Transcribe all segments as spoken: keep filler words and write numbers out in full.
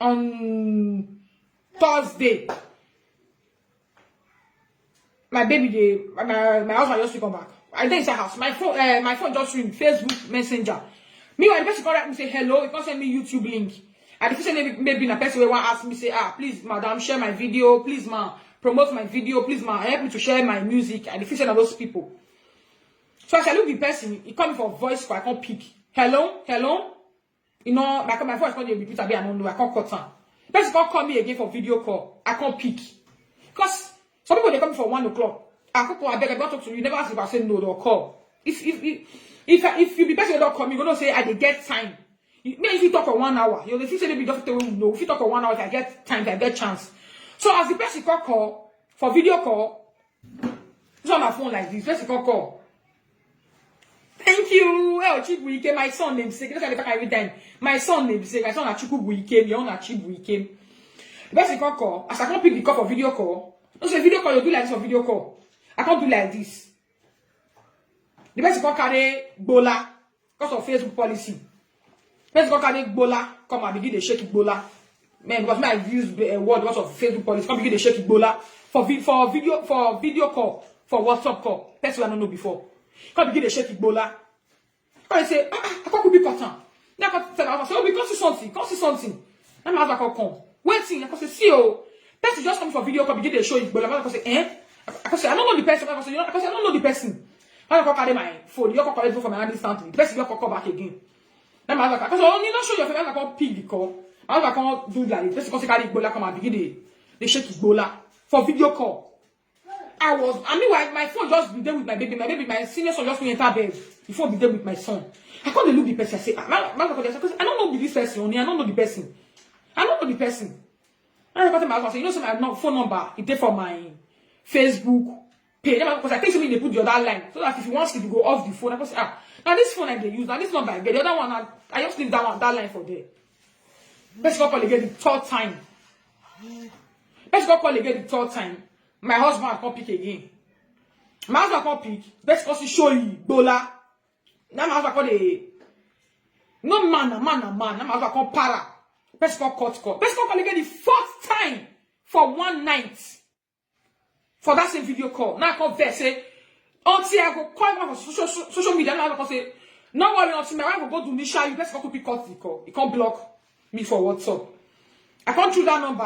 on Thursday. My baby dey, my, my husband just come back. I dey inside house. My phone, uh, my phone just ring. Facebook Messenger. Meanwhile, the person come write me say hello. He come send me YouTube link. I dey feel say maybe, maybe na person wey wan ask me say, ah, please, madam, share my video, please, ma, promote my video, please, ma, help me to share my music. I dey feel say na those people. So as I look the person, he come for voice call. I come pick. Hello, hello. You know, my my voice come dey repeat. Abi I no know. I come cut am. Person come call me again for video call. I come pick. Cause some people dey call me for one o'clock. I come call, abeg, I don talk to you. You never ask if I say no or call. If if if if, I, if you be person wey don call me, you go know say I dey get time. You, me if you talk for one hour, you dey feel say maybe you don fit tell me no. If you talk for one hour, if I get time, if I get chance. So as the person call call for video call, this on my phone like this. Person call call. Thank you. Oh, Chibuike, my son name sake. That's why I dey talk every time. My son name sake. My son na Chukwubuike. Your own na Chibuike. The person call call. As I come pick the call for video call, no say video call, you do like this for video call. I come do like this. The person come carry gbola because of Facebook policy. Person come carry gbola, come and begin dey shake gbola. Man, because me I use a word because of Facebook policy. Come begin dey shake gbola for vi- for video, for video call, for WhatsApp call. Person I no know before. Come begin dey shake gbola. Come say, ah, ah, I come be cut am. Now I come tell her, I say, oh, we come see something, come see something. Now my husband come come. Wetin? I come say, see, oh, person just come for video call, begin dey show him gbola. I come say, eh? I come say, I don't know the person. I come say, you know, I come say, I don't know the person. I come carry my phone. You come collect phone from my hand instantly. The person just come call back again. Then my husband, I come say, oh, you not show your face. I come pick the call. My husband come do like this. Person come say carry gbola, come and begin dey dey shake gbola for video call. I was, I mean, like, my phone just be there with my baby. My baby, my senior son just went enter bed. The phone be there with my son. I come dey look the person. I say, ah, my, my, I say, I don't know this person, honey. I don't know the person. I don't know the person. And I come tell my husband, say, you know, say my no- phone number, it dey for my Facebook page. Because I think somebody they put the other line. So that if you want sleep, you go off the phone. I come say, ah, now this phone I dey use, now this number I get. The other one, I, I just leave that one, that line for there. Person come call again the third time. Person come call again the third time. My husband come pick again. My husband come pick. Person come see show you gbola. Now my husband come dey. No man, na man, na man. Now my husband come para. Person come cut call. Person come call again the fourth time for one night. For that same video call. Now I come vex say, until I go call him for social, social, social media. Now I come say, no worry, until my wife go go do Nisha, you best go quick cut the call. He come block me for WhatsApp. I come through that number.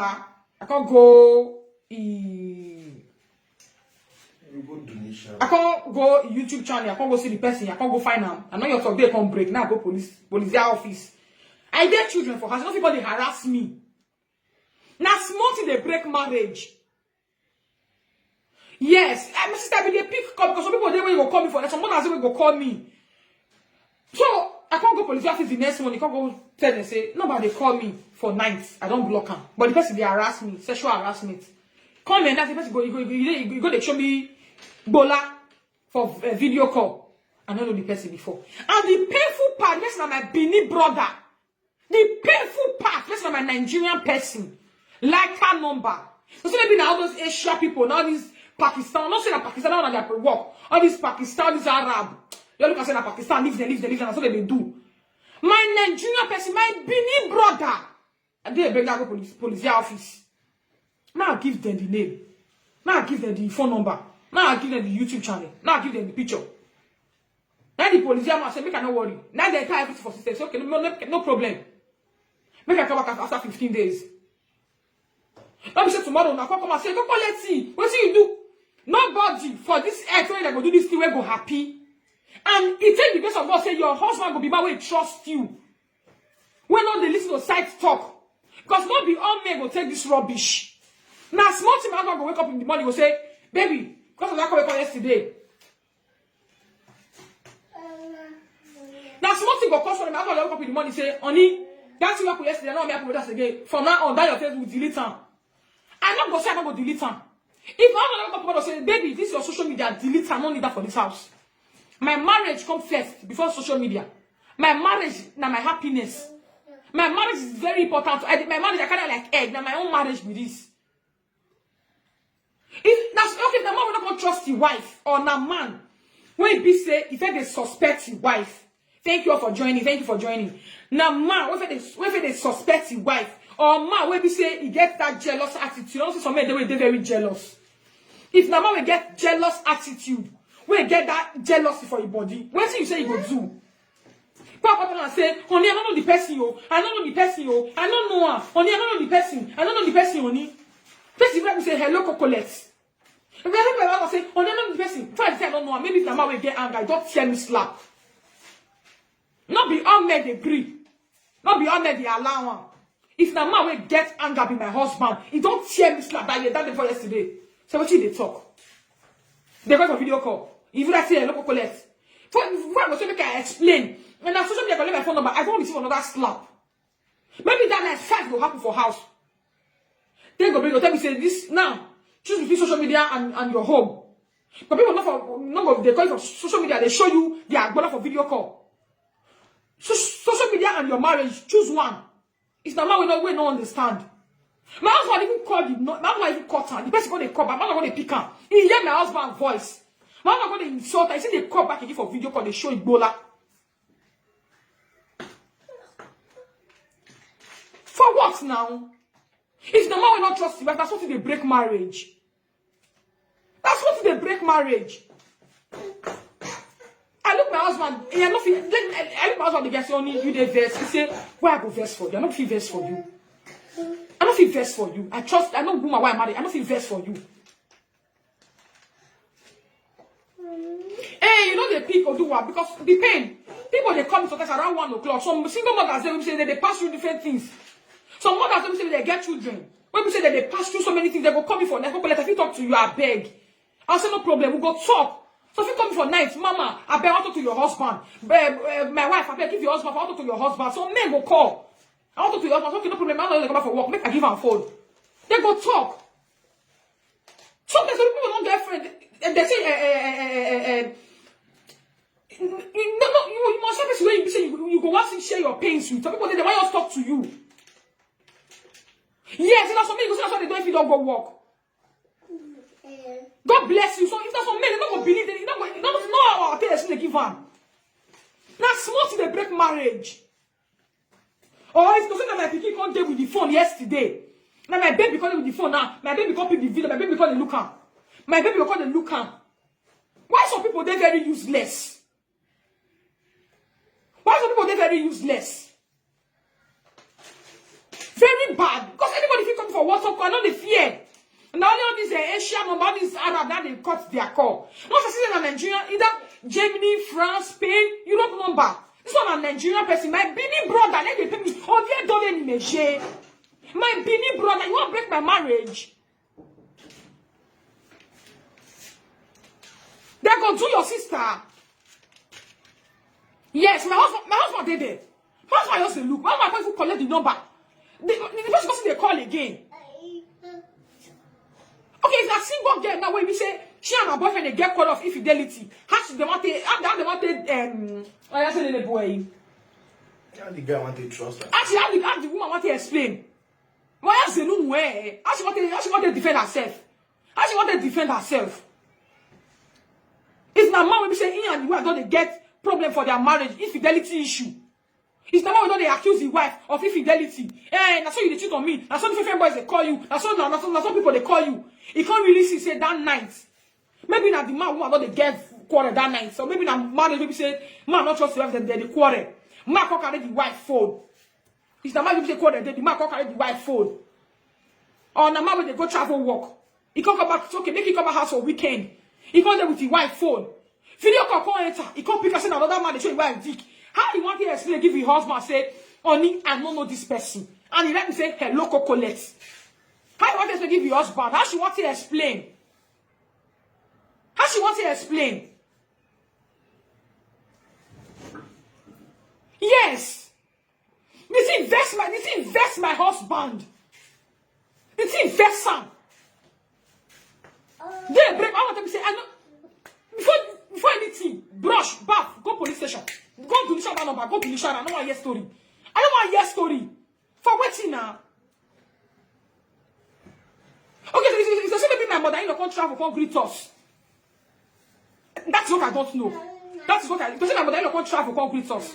I come go, e- You go do Nisha. I come go YouTube channel. I come go see the person. I come go find am. I know your talk. They come break. Now I go police, police office. I get children for house. No people they harass me. Now small thing they break marriage. Yes, eh, my sister, be dey pick call because some people dey wey go call me for, some mothers wey go call me. So I can't go police office the next morning. Can't go tell them say nobody call me for night. I don't block am, but the person they harass me, sexual harassment. Come and that the person go, you go, you go, you go, they show me gbola for a video call. I don't know the person before. And the painful part, this na my Benin brother. The painful part, this na my Nigerian person. Like her number. So say maybe now all those Asia people, now these Pakistan, not say that Pakistan, now that they work. All these Pakistan, these Arab. You look and say that Pakistan, leave them, leave them, leave them. That's what they do. My Nigerian person, my Benin brother. I dey beg go police, police office. Now I give them the name. Now I give them the phone number. Now I give them the YouTube channel. Now I give them the picture. Now the police man say, make I no worry. Now they tie everything for system. Say, okay, no, no, no problem. Make I come back after fifteen days. Let me say tomorrow, now come, come and say, go collect it. What do you do? Nobody for this earth wey dem go do this thing wey go happy. And it take the grace of God say your husband go be man wey trust you. When not they listen to side talk. Because not be all men go take this rubbish. Now small thing my husband go wake up in the morning go say, baby, because of that call we call yesterday. Now small thing go cause for them. My husband go wake up in the morning say, honey, that thing we call yesterday, I no wan make I come with us again. From now on, that your Facebook, delete am. I no go say I no go delete am. If my husband come out say, baby, this your social media, delete am, no need that for this house. My marriage come first before social media. My marriage na my happiness. My marriage is very important. I, my marriage, I carry like egg. Now my own marriage be this. If that's okay, the man will not trust the wife or na man. When he be say, if they suspect the wife, thank you all for joining. Thank you for joining. Now man, when they, when they suspect the wife Or man wey be say e get that jealous attitude. You know, see some men dey wey dey very jealous. If na man wey get jealous attitude, wey get that jealousy for your body, wetin you say you go do? Papa come and say, "Honey, I don't know the person, oh. I don't know the person, oh. I don't know her. Honey, I don't know the person. I don't know the person, honey." Person wey be say, "Hello, Cocolet." If I don't know, say, "Honey, I don't know the person." Try to say, "I don't know her." Maybe if na man wey get anger, e don tear me slap. Not be all men dey gree. Not be all men dey allow am. If na man wey get anger be my husband, e don tear me slap that year, that day before yesterday. So wetin dey talk? They go for video call. If you say, "Hello, Cocolet." For, for I go say make I explain. And na social media go let my phone number. I don receive another slap. Maybe that night fight go happen for house. They go bring, go tell me say this now. Choose between social media and, and your home. But people not for no go they call you for social media. They show you their agbada for video call. So, social media and your marriage, choose one. It's the man we no we no understand. My husband even called him. No, my husband even caught her. The person go dey call back. My husband go dey pick her. He hear my husband voice. My husband go dey insult her. He say they call back again for video call. They show Igbola. For what now? If the man will not trust you, that's something they break marriage. That's what they break marriage. I look my husband, I no fit, then I, I look my husband, the guy say, "Only you dey vex." He say, "Why I go vex for you? I no fit vex for you. I no fit vex for you. I trust, I know woman why I marry. I no fit vex for you." Hey, you know the pick Oduwa because the pain. People they come to us around one o'clock. Some single mothers they will say that they pass through different things. Some mothers will say they get children. When we say that they pass through so many things, they go come in for next. But if you talk to you, I beg. I say no problem. We go talk. So if you come for night, "Mama, I beg, I want to talk to your husband. Eh, eh, my wife, I beg, give your husband, I want to talk to your husband." So men go call. "I want to talk to your husband." "Okay, no problem. I'm not going to come back for work. Make I give am phone." They go talk. Sometimes some people don't get friend. They, they say, eh, eh, eh, eh, eh, eh, no, no, you, you must have this way you say you, you go want to share your pains with. Some people they, they want to talk to you. Yes, you know, some people say that's why they don't, if you don't go work. God bless you. So if that's some men, they don't go believe, they don't go, they don't know how our parents they give on. Now, small thing they break marriage. Or if you say that my pikin can't deal with the phone yesterday. Now my baby can't deal with the phone now. My baby can't pick the video. My baby can't look am. My baby can't look am. Why some people they very useless? Why some people they very useless? Very bad. Because anybody fit come for WhatsApp call, I know they fear. And only all these uh, Asian number, all these Arab, now they cut their call. Once I see them in Nigeria, either Germany, France, Spain, Europe number. This one a Nigerian person. My Benin brother, let me pay me. Oh, dear, don't let me share. My Benin brother, you want to break my marriage? They go do your sister. Yes, my husband, my husband did there. My husband just dey look. My husband even collect the number. The, the, the person go still dey call again. Okay, if na single girl now, when we say she and her boyfriend they get call of infidelity, how she dey want to, how, how they want to, um, oh, yeah, say the boy. How the guy want to trust her? How she, how the, how the woman want to explain? Why has the room where? How she want to, how she want to defend herself? How she want to defend herself? If na man wey be say he and the wife don dey get problem for their marriage, infidelity issue. If na man wey don dey accuse the wife of infidelity, eh, na so you dey cheat on me. Na so different boys dey call you. Na so na, na so na so people dey call you. He can't really see say that night. Maybe na the man woman don dey get quarrel that night. So maybe na marriage maybe say man no trust the wife, dem dey quarrel. Man come carry the wife phone. If na man wey be say quarrel dey, the man come carry the wife phone. Or na man wey dey go travel work. He come come back, it's okay, make he come back house for weekend. He come there with his wife phone. Video call come enter. He come pick and say na another man dey show his wife dick. How he want to explain give his husband say, "Honey, I no know this person." And he let me say, "Hello, Cocolet." How he want to explain give his husband? How she want to explain? How she want to explain? Yes. The thing vex my, the thing vex my husband. The thing vex am. They break. I want them to say, I know. Before, before anything, brush, bath, go police station. Go to Nisha number, go to Nisha. I don't want to hear story. I don't want to hear story. For wetin now? Okay, so if you say maybe my mother-in-law come travel, come greet us. That's what I don't know. That is what I, if you say my mother-in-law come travel, come greet us.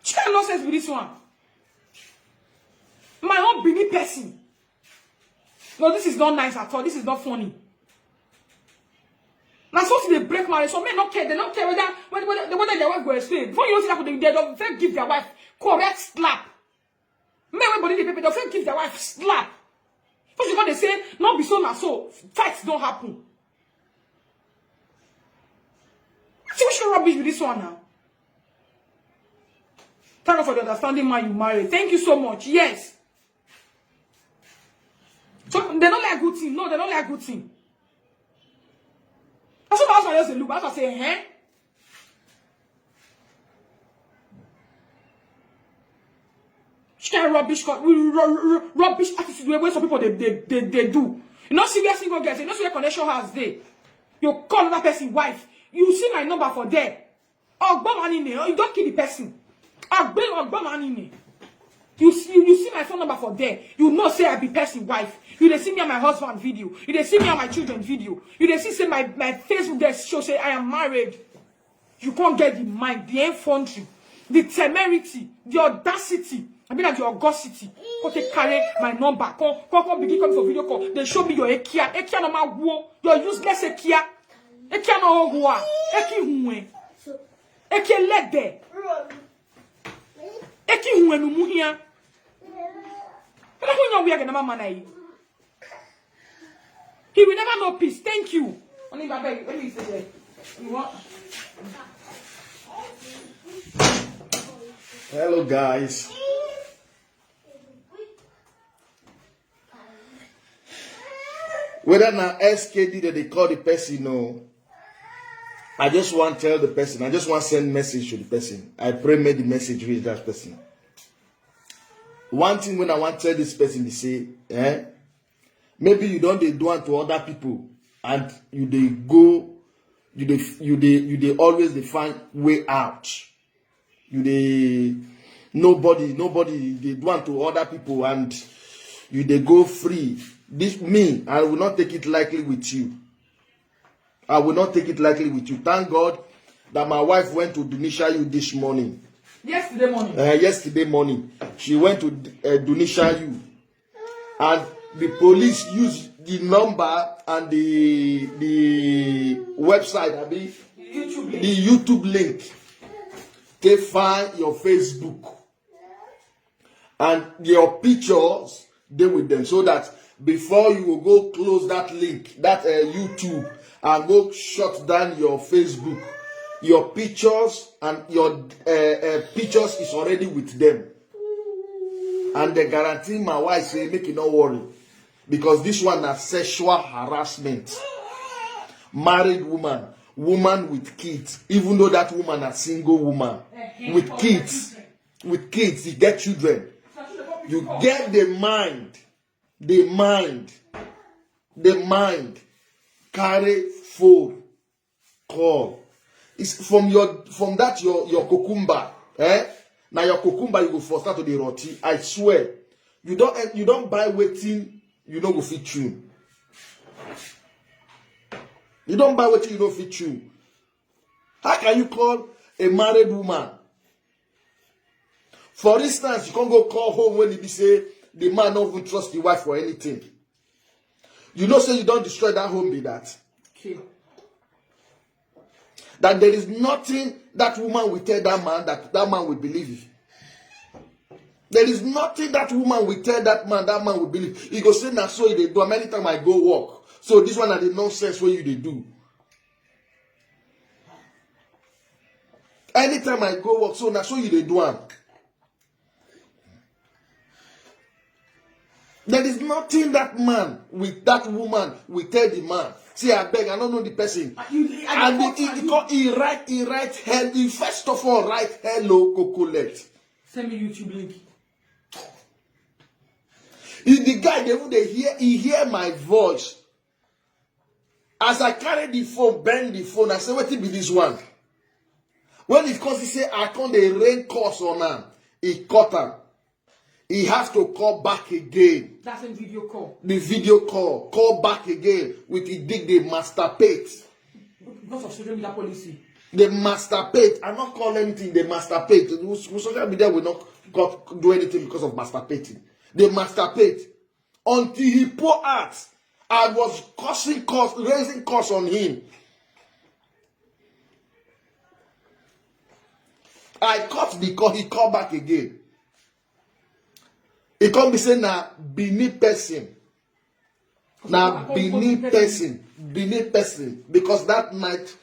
Which kind nonsense be this one? My own Benin person. No, this is not nice at all. This is not funny. Now, so they break marriage. So men don't care. They don't care whether whether, whether, whether their wife go explain. Before you know that, they, they don't first give their wife correct slap. Men, when body dey pepper, they first give their wife slap. Because you go, they say, "Not be so, na so fights don't happen." Which kind rubbish with this one now? Thank God for the understanding man you married. Thank you so much. Yes. So they don't like good thing. No, they don't like good thing. That's what my husband just dey look. That's what I say, eh? Which kind rubbish, co- ru- ru- ru- rubbish attitude wey, wey some people they, they, they, they do. You know, see where single girls, you know, see where connection has dey. You call another person wife. You see my number for there. Ogbon Anine, you don't kill the person. Ogbon, Ogbon Anine. You see, you see my phone number for there. You know say I be person wife. You dey see me and my husband video. You dey see me and my children video. You dey see say my, my Facebook dey show say I am married. You can't get the mind, the infantry, the temerity, the audacity. I mean, the audacity. Go take carry my number. Come, come, come begin coming for video call. They show me your ekia. Ekia no ma wo. Your useless ekia. Ekia no wo. Eki hunwe. Eki lede. Eki hunwe no muhia. Ela hunwe we are gonna man. He will never know peace. Thank you. Only my beg. Let me say that. You want? Hello, guys. Whether na S K D that they call the person, no. I just want to tell the person. I just want to send message to the person. I pray make the message reach that person. One thing when I want to tell this person, they say, eh? Maybe you don't dey do unto other people, and you dey go, you dey, you dey, you dey always dey find way out. You dey, nobody, nobody dey do unto other people, and you dey go free. This me, I will not take it lightly with you. I will not take it lightly with you. Thank God that my wife went to Dunisha you this morning. Yesterday morning. Uh, yesterday morning, she went to uh, Dunisha you, and the police used the number and the the website, I mean, YouTube. The YouTube link. They find your Facebook. And your pictures dey with them, so that before you go go close that link, that uh, YouTube, and go shut down your Facebook, your pictures and your uh, uh, pictures is already with them. And they guarantee my wife say make you no worry, because this one na sexual harassment. Married woman, woman with kids, even though that woman na single woman with kids, with kids, you get children, you get the mind, the mind, the mind, carry phone, call. It's from your, from that your your cucumber, eh? Now your cucumber you go for start to the roti. I swear, you don't, you don't buy waiting, you no go fit chew. You don't buy waiting, you no fit chew. How can you call a married woman? For instance, you can't go call home when he be say the man not even trust the wife for anything. You know, say you don't destroy that home, be that. Okay. That there is nothing that woman will tell that man that that man will believe. There is nothing that woman will tell that man that man will believe. He go say, "Na so e dey do am anytime I go work." So this one are the nonsense wey you dey do. Anytime I go work, so na so you dey do am. There is nothing that man with that woman will tell the man. See, I beg, I don't know the person. And he, he, he, he, he write, he write, he first of all write, "Hello, Cocolet." Send me YouTube link. If the guy dey even dey hear, he hear my voice. As I carry the phone, bend the phone, I say, "Wetin be this one?" When it comes, he say, "I come dey rain curse on am." He cut am. He has to call back again. That's a video call. The video call, call back again with he dig the masturbate. Because of social media policy. The masturbate. I not call anything. The masturbate. The social media will not do anything because of masturbating. The masturbate. Until he pour out, I was causing cause, raising cause on him. I cut the call, he called back again. He come be say na Benin person. Na Benin person, Benin person. Because that night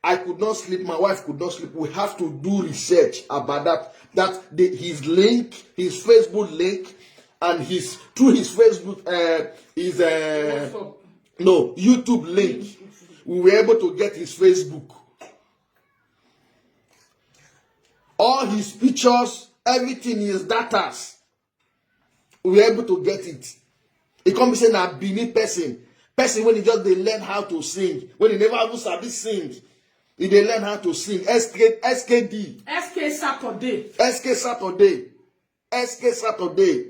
I could not sleep, my wife could not sleep. We have to do research about that. That the, his link, his Facebook link, and his through his Facebook, uh, his uh, no, YouTube link. We were able to get his Facebook, all his pictures, everything, his datas. We were able to get it. He come be say na Benin person, person when he just dey learn how to sing, when he never even sabi sing, he dey learn how to sing. S K, S K D, S K Saturday. S K Saturday, S K Saturday.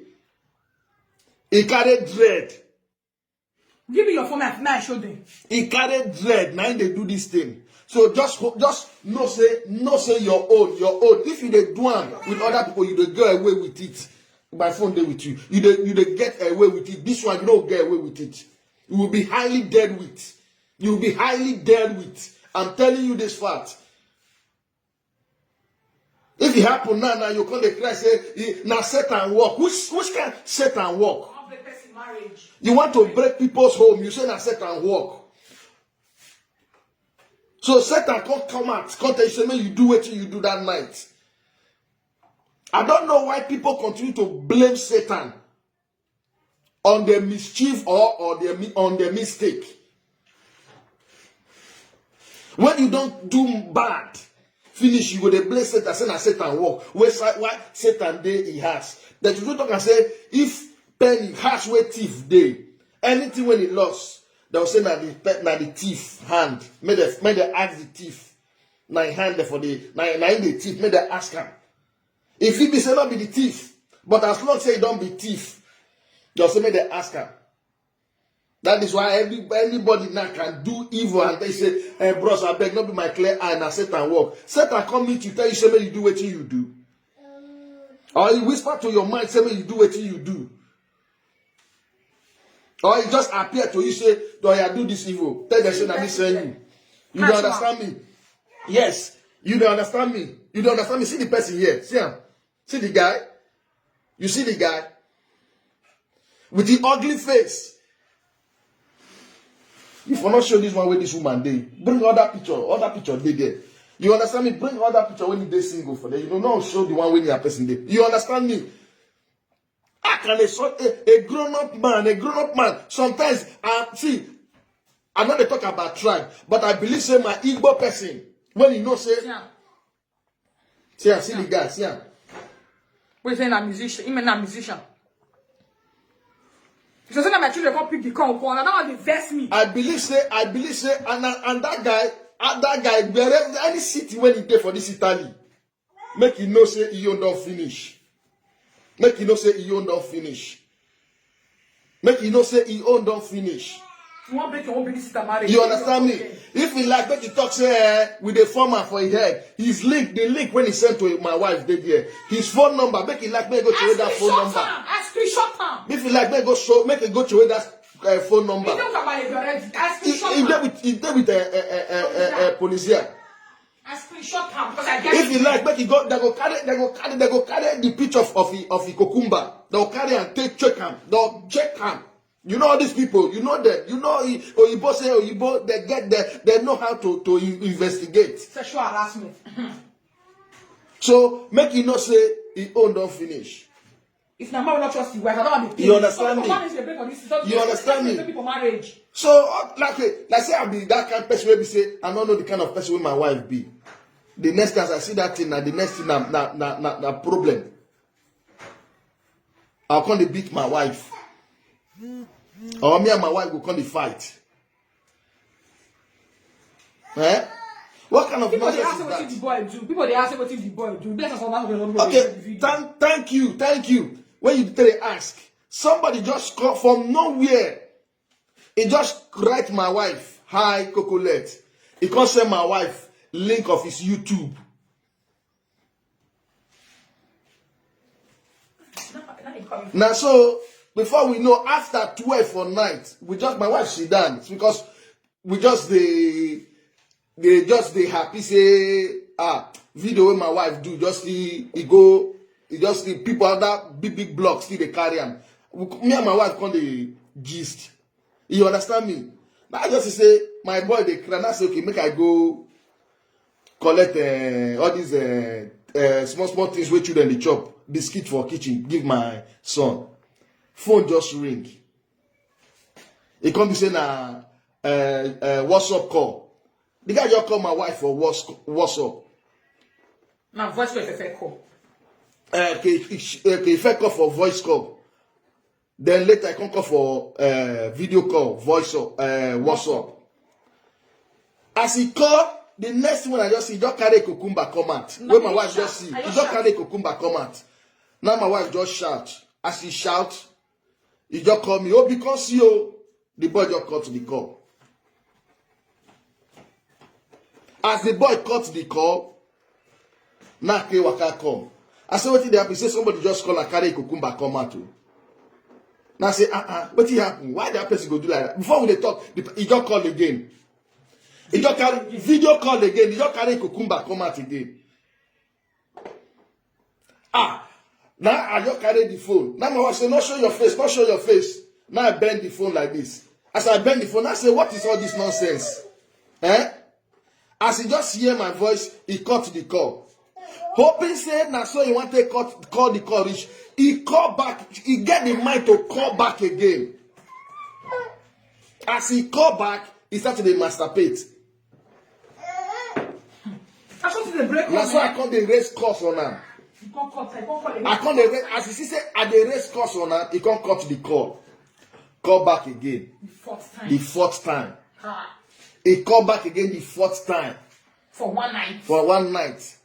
He carry dread. Give me your phone, may I, may I show them. He carry dread, now they do this thing. So just ho- just know say, know say your own, your own. If you dey do am with other people, you dey get away with it. My phone dey with you. You dey you dey get away with it. This one you don't get away with it. You will be highly dealt with. You will be highly dealt with. I'm telling you this fact. If it happen now, now you come dey cry say, "Eh, na Satan work." Which which kind Satan work? Of the person marriage. You want to break people's home, you say na Satan work. So Satan come come out, come tell you say make you do wetin you do that night. I don't know why people continue to blame Satan on the mischief or, or the mi- on the mistake. When you don't do bad, finish, you go dey blame Satan, say na Satan work. Where sa- why Satan dey he has? That you don't talk and say if penny has where thief dey, anything when he lost, they'll say na the pe- na the thief hand. May they may they ask the thief. Na him hand there for the na na him the thief. May they ask him. If he be say not be the thief, but as long say he don't be thief, they'll say may they ask him. That is why every anybody now can do evil and they say, "Eh, bros, I beg, not be my clear eye, na Satan work." Satan come meet you, tell you, say, "May you do what you do." Or he whisper to your mind, say, "May you do what you do." Or he just appear to you, say, "Do I do this evil?" Tell them, say, "Na me send you." You don't understand me? Yes. You don't understand me? You don't understand me? See the person here. See him. See the guy? You see the guy with the ugly face. If I not show this one where this woman dey, bring other picture, other picture dey there. You understand me? Bring other picture when they single for there. You know, not show the one when your person dey. You understand me? How can a, so- a, a grown-up man, a grown-up man, sometimes, I see, I know they talk about tribe, but I believe say my Igbo person, when you know say, Yeah. see, I see the guy, see him. We say na musician. He mean na musician. So say na my children come pick the corn, corn. That one dey vex me. I believe say, I believe say, and and that guy, and that guy, wherever any city when he dey for this Italy, make you know say he own don finish. Make you know say he own don finish. Make you know say he own don finish. You wan break your own baby sister marriage. You understand me? If he like, make you talk say, eh, with the former for his head, his link, the link when he sent to my wife dey there. His phone number, make he like, make go to that phone number. I screenshot am. If he like, make go show, make he go to that uh, phone number. You don't come by already. I He, screenshot he am. dey with, he dey with a uh, uh, uh, uh, uh, policia. I screenshot am because I get If you it. Like, make you go, they go carry, they go carry, they go carry the picture of of the, of the cucumber. They'll carry and take check am. They'll check am. You know all these people. You know them. You know he- Oyibo say Oyibo. They get there. They know how to to in- investigate. Sexual harassment. So make you know say he own don finish. If na man wey no trust the wife, I don't want to pay. You understand So me? man is a break for this. So You understand me? People marriage. So uh, like eh, like say I be that kind of person wey be say I no know the kind of person wey my wife be. The next time I see that thing, na the next thing na na na na, na problem. I'll come dey beat my wife. Or me and my wife go come dey fight. Eh? What kind of People dey nonsense ask is wetin that? The boy do. People dey ask wetin the boy do. That's what I'm going to Okay, thank thank you, thank you. When you tell ask, somebody just come from nowhere. He just write my wife, "Hi, Cocolet." He come send my wife link of his YouTube. Now so before we know, after twelve for night, we just my wife sit down because we just dey dey just dey happy say ah video wey my wife do just see e go e just see people other big big block still dey carry am. We, me and my wife come dey gist. You understand me? Now I just say my boy dey cry. Now I say okay, make I go collect uh, all these uh, uh, small small things wey children dey chop, biscuit for kitchen, give my son. Phone just ring. He come be say na uh, uh, WhatsApp call. The guy just call my wife for what's WhatsApp. Now voice call if I call. Uh, okay, okay, if I call for voice call, then later I come call for uh, video call, voice up, uh, WhatsApp. As he call, the next thing when I just see, he just carry cucumber come out. No, When my he wife shout. Just see, I he just just shout. Carry cucumber come out. Now my wife just shout. As he shout, he just call me, "Oh, because you," the boy just cut the call. As the boy cut the call, now K Waka come. I say, "Wetin dey happen?" Say somebody just call and carry cucumber come out. Oh. Now I say, "Uh-uh, wetin happen? Why that person go do like that?" Before we dey talk, the, he just call again. He just carry video call again. He just carry cucumber come out again. Ah, now I just carry the phone. Now my wife say, "No show your face, no show your face." Now I bend the phone like this. As I bend the phone, I say, "What is all this nonsense?" Eh? As he just hear my voice, he cut the call. Hoping say na so he want to cut call the call reach. He call back, he get the mind to call back again. As he call back, he start to dey masturbate. That's what the break. Na so I come dey raise calls on am. You come cut, I come call I come dey raise, as you see say I dey raise calls on am, he come cut the call. Call back again. The fourth time. The fourth time. Ah, He call back again the fourth time for one night. For one night.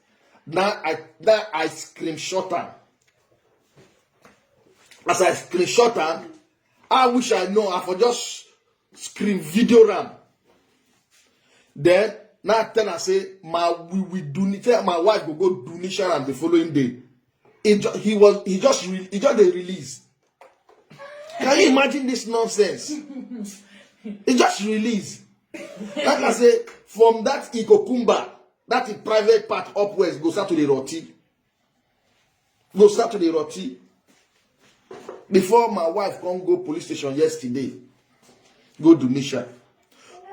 Now I now I screenshot am. As I screenshot am, I wish I know I for just screen video am. Then now I tell her say my we we do tell my wife go go do am the following day. He, ju- he was he just re, he just dey release. Can you imagine this nonsense? He just release. Like I say, from that Ikokumba, that is private part upwards, go start to the roti. Go start to the roti. Before my wife come go police station yesterday, go Dunisha.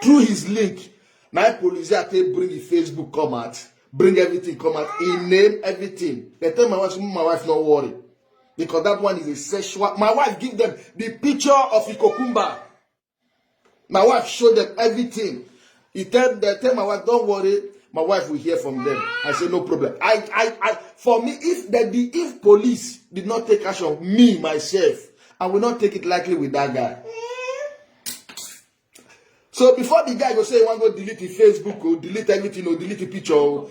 Through his link, na police take bring the Facebook come out, bring everything come out, he name everything. They tell my wife, my wife, no worry. Because that one is a sexual. My wife give them the picture of Ikokumba. My wife showed them everything. He tell they tell my wife, don't worry, my wife will hear from them. I say no problem. I I I for me, if the, the if police did not take action, me myself, I will not take it lightly with that guy. So before the guy go say he want go delete the Facebook or delete everything or delete the picture, oh,